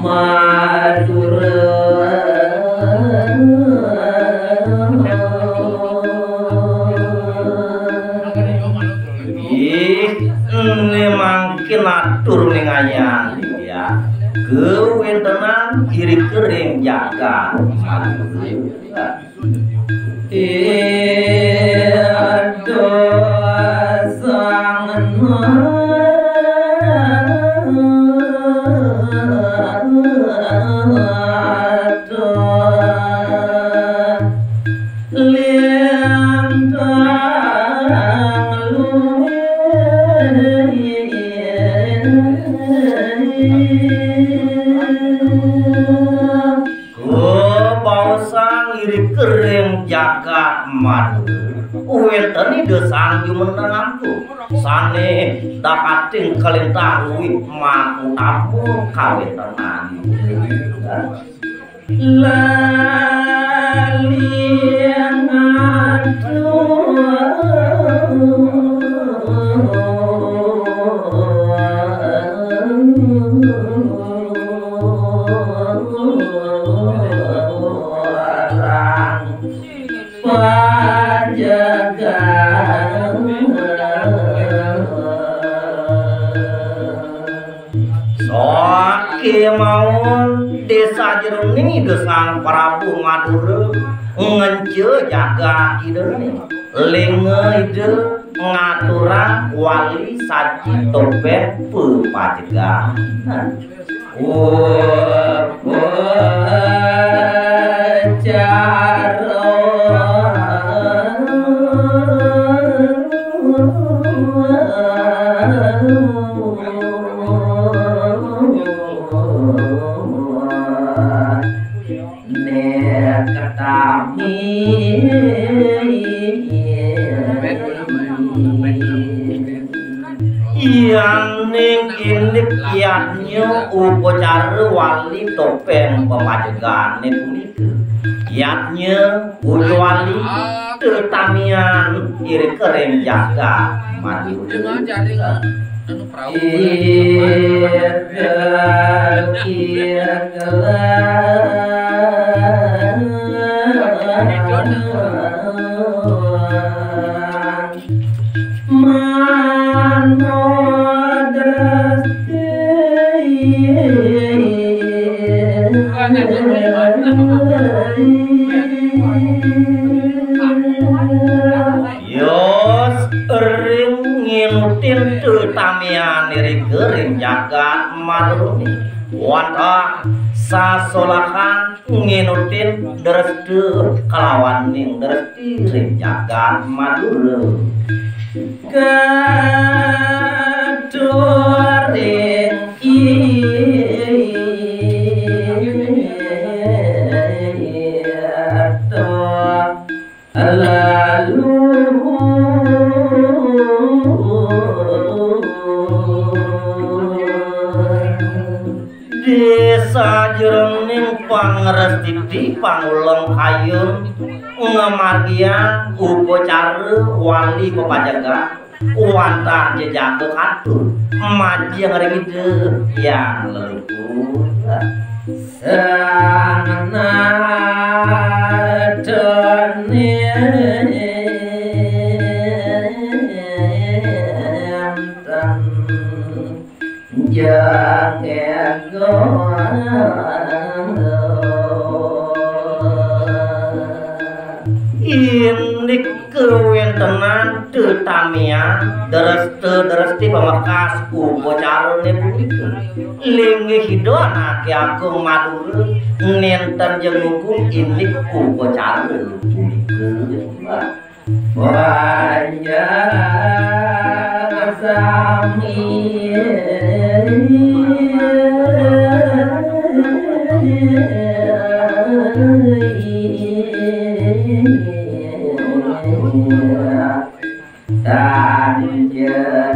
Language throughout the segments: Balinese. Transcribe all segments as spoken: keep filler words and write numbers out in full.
Madura. Ih, ini mangkin atur ning ayan, ya. Kewéntenan iri kering jagat Madura. Ida sang lintang luwih. Kebaosan iri kering jagat Madura. Wénten Ida Sang Jumeneng Agung. Sané dahating kalintang luwih makutama kawéntenan. Lali ngatur. Pajagan. Sakémaon désa jeroning Ida Sang Prabu Madura ngenca jagat Idané. Lingga Ida ngaturang wali saji topéng pepajegan. Upacara. Nek ketami. Yaning indik yadnya upacara wali topéng pepajegané punika. Yadnya ucwali tetamian iri kering jagat Madura. Yos ring nginutin tetamian iri kering jagat Madura. Wantah sasolahan nginutin dresta kalawaning dresti ring jagat Madura. Katuring ito. Lalu di sajeroning pangrestiti panguleng kayun ngamargiang upacara wali pepajegan. Wantah jajaga katur majeng ring Ida Hyang Leluhur. Sang Natane nénten jang ego. Indik kawéntenan tetamian dresta-dresti pamekas upacarané punika. Linggih Ida Anaké Agung Madura nénten jeng ngugung indik upacara punika. Panjang sami. Tan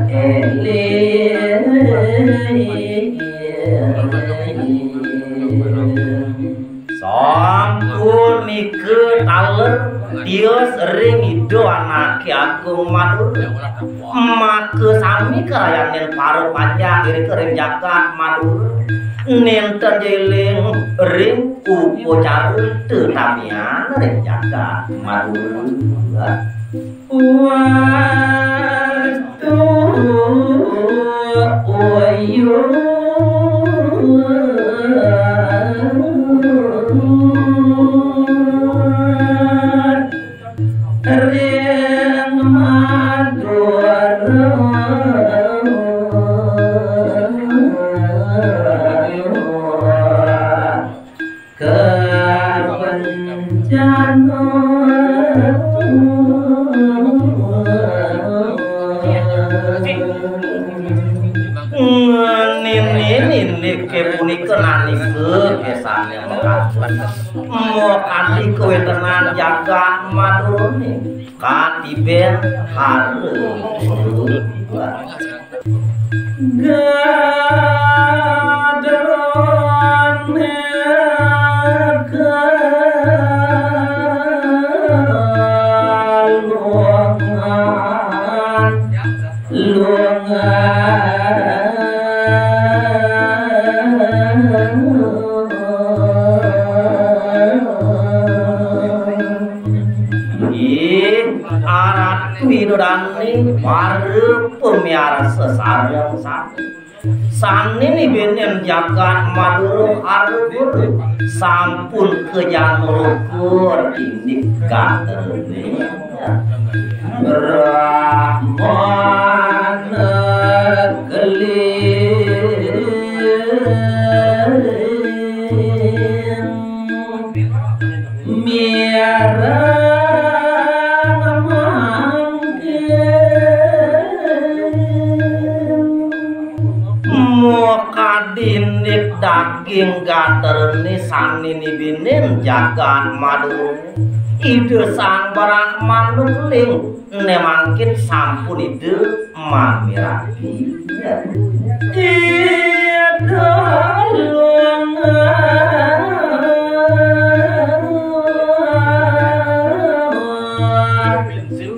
eling. Sampun nika taler tios ring Ida Anake Agung Madura. Maka sami karayanin para panjak irika ring jagat Madura. Nenten jeling ring upacara tetamian ring jagat Madura. Wastu uyut ring Madura. Kabencana. Nini, nini, ke punika nanika kesane mekaten. Makadi kawentenan jagat Madura ni katiben hara. Gadrone kalungan, lungan. Ih, Aratu Ida Dane, para pamiarsa sareng sami. Sane nibinen jagat Madura hara guru, sampun kajana luhur indik gatrane. Brahmana keling. Mireng mangkin. Makadi indik daging gatrane sane nibinen jagat Madura. Ida Sang Brahmana keling. Né mangkin sampun Ida mamiragi. Ida lunga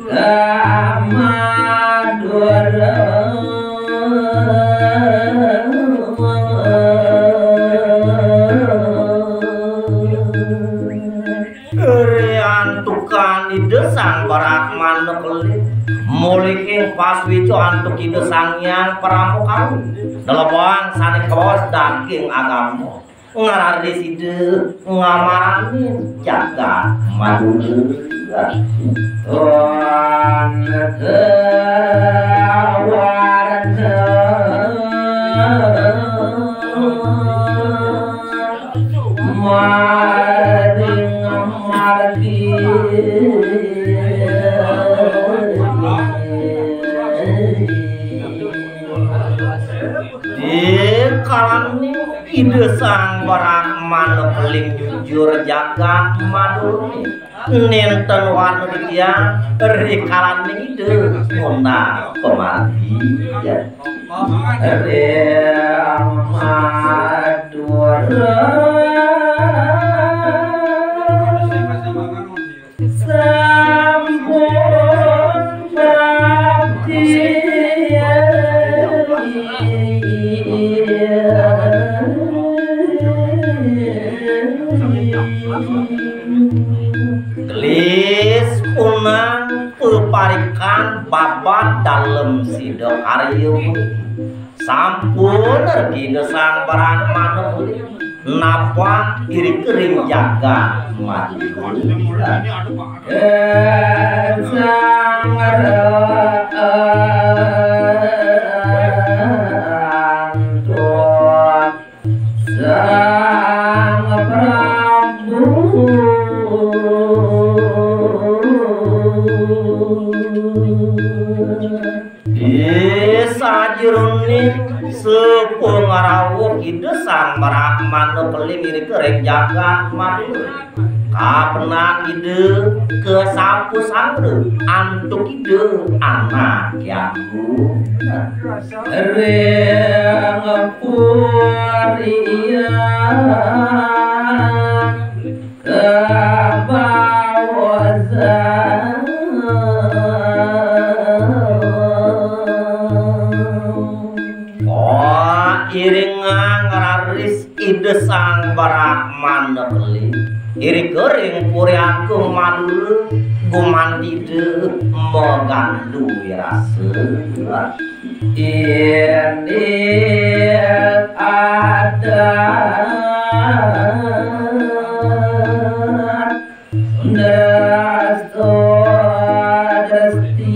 ka Madura. Riantukan Ida Sang Brahmana keling, molihing paswica antuk Ida Sang Hyang Parama Kawi, nelebang sané kabaos daging agama, ngraris Ida ngamaranin jagat Madura. Ton kawarna maring margi. Di kalaning Ida Sang Brahmana keling nyujur jagat Madura, nénten wantah titiang ri kalaning Ida ngundang pamargi. Ring Madura sampun bakti. Gelis punang peparikan babad dalem sida karya puniki. Sampun regi Ida Sang Brahmana napak irika ring jagat Madura. Sang Ratu Sang Prabu. Di sajeroning sepa ngrauh Ida Sang Brahmana keling irika ring jagat Madura. Apenak Ida ka sapusangra antuk Ida anak Yaku. Ring puri kabawasan. Oh, iring ngraris Ida Sang Brahmana beli. Irika ring Puri Agung Madura gumanti Ida magandu wirasa. Indik adat dresta dresti.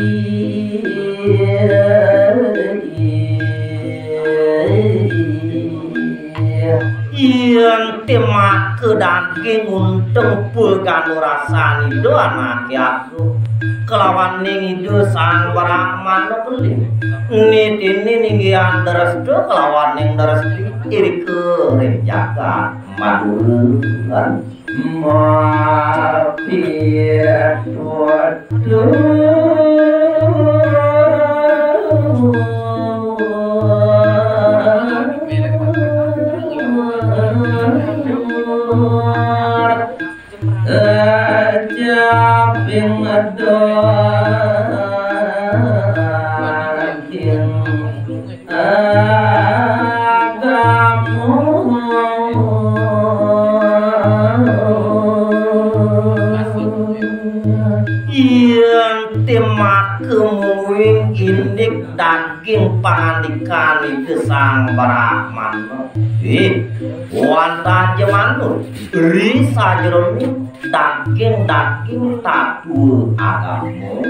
Yén té maka daging unteng paganu rasan Ida anak Yaku kalawaning Ida Sang Brahmana beli. Nitinin inggihan dresta kalawaning dresti irika ring jagat Madura. Mapitutur. Caping daging agama. Yén té maka mungguing indik daging pangandikan Ida Sang Brahmana. Ih, wantah ja manut ri sajeroning daging-daging tatua agama.